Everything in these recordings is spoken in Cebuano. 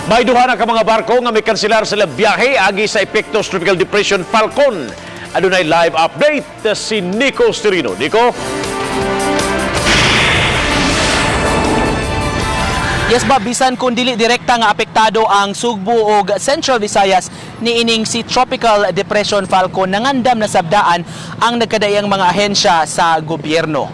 May duha na ka mga barko nga may kanselar sila biyahe agi sa epekto sa Tropical Depression Falcon. Adunay live update si Nico Stirino. Nico? Yes ba, bisan kung dili direkta nga apektado ang Sugbo ug Central Visayas niining si Tropical Depression Falcon, nangandam na sabdaan ang nagkadaiyang mga ahensya sa gobyerno.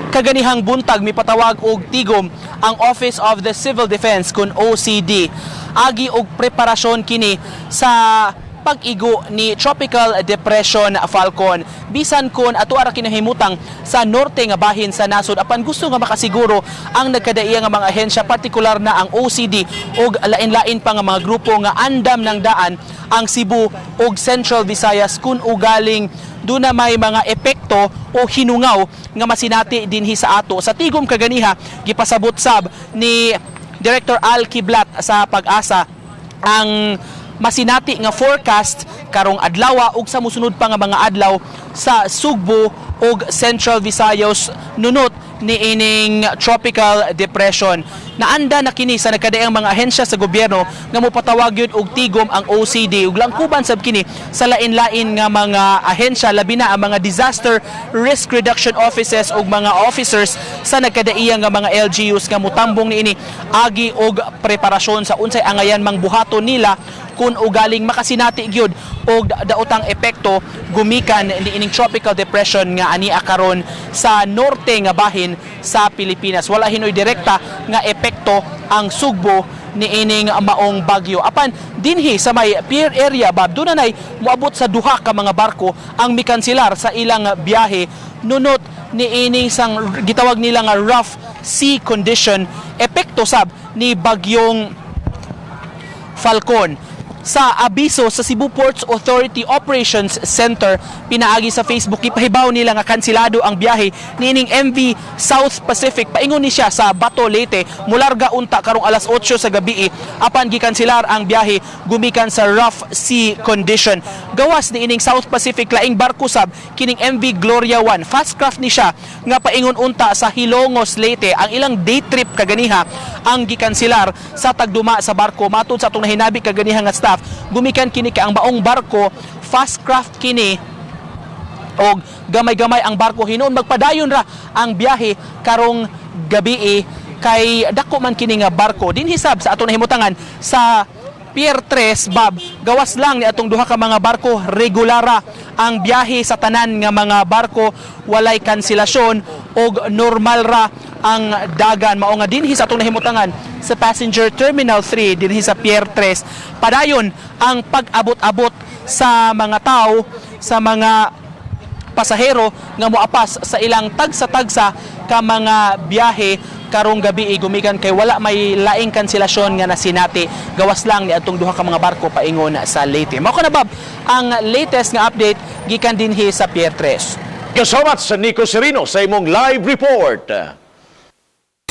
Kaganihang buntag, mipatawag og tigom ang Office of the Civil Defense kun OCD agi og preparasyon kini sa pag-igo ni Tropical Depression Falcon. Bisan kon ato ara kinahimutang sa norte nga bahin sa nasod, apan gusto nga makasiguro ang nagkadaiya nga mga ahensya, partikular na ang OCD ug lain-lain pa nga mga grupo, nga andam ng daan ang Cebu ug Central Visayas kun ugaling duna may mga epekto o hinungaw nga masinati dinhi sa ato. Sa tigom kaganiha, gipasabot sab ni Director Al Kiblat sa Pag-asa ang masinati nga forecast karong adlaw ug sa mosunod pa nga mga adlaw sa Sugbo ug Central Visayas nunot niining Tropical Depression. Naanda na kini sa nagkadaiyang mga ahensya sa gobyerno nga mopatawag gyud og tigom ang OCD ug langkuban sab kini sa lain-lain nga mga ahensya, labi na ang mga disaster risk reduction offices ug mga officers sa nagkadaiya nga mga LGUs nga mutambong niini agi og preparasyon sa unsay angayan mang buhaton nila kung ugaling makasinati gyud og daotang epekto gumikan niining Tropical Depression nga ania karon sa norte nga bahin sa Pilipinas. Wala hinoy direkta nga epekto ang Sugbo niining maong bagyo. Apan dinhi sa may pier area, Bob, dunay moabot sa duha ka mga barko ang mikanselar sa ilang biyahe nunot niining sang gitawag nila nga rough sea condition, epekto sab ni bagyong Falcon. Sa abiso sa Cebu Ports Authority Operations Center pinaagi sa Facebook, ipahibaw nila nga kansilado ang biyahe niining MV South Pacific paingon ni siya sa Bato, Leyte. Mularga unta karong alas 8 sa gabi, apan gikanselar ang biyahe gumikan sa rough sea condition. Gawas niining South Pacific, laing barko sab kining MV Gloria 1, fast craft ni siya nga paingon unta sa Hilongos, Leyte. Ang ilang day trip kaganiha ang gikanselar sa tagduma sa barko, matud sa atong nahinabi kaganiha nga staff, gumikan kini kay ang maong barko fast craft kini og gamay-gamay ang barko. Hinuon magpadayon ra ang biyahe karong gabi kay dako man kini nga barko. Dinhi sab sa atong nahimutangan sa Pier 3, Bob, gawas lang ni atong duha ka mga barko, regulara ang biyahe sa tanan nga mga barko, walay kanselasyon og normal ra ang dagan. Mao nga dinhi sa atong nahimutangan sa Passenger Terminal 3 dinhi sa Pier 3, padayon ang pag-abot-abot sa mga tao, sa mga pasahero nga moapas sa ilang tagsa-tagsa ka mga biyahe karong gabi gumikan kay wala may laing kanselasyon nga nasinati gawas lang ni atong duha ka mga barko paingon sa Leyte. Mao na, Bob, ang latest nga update gikan dinhi sa Pier 3. Thank you so much, Nico Serino, sa imong live report.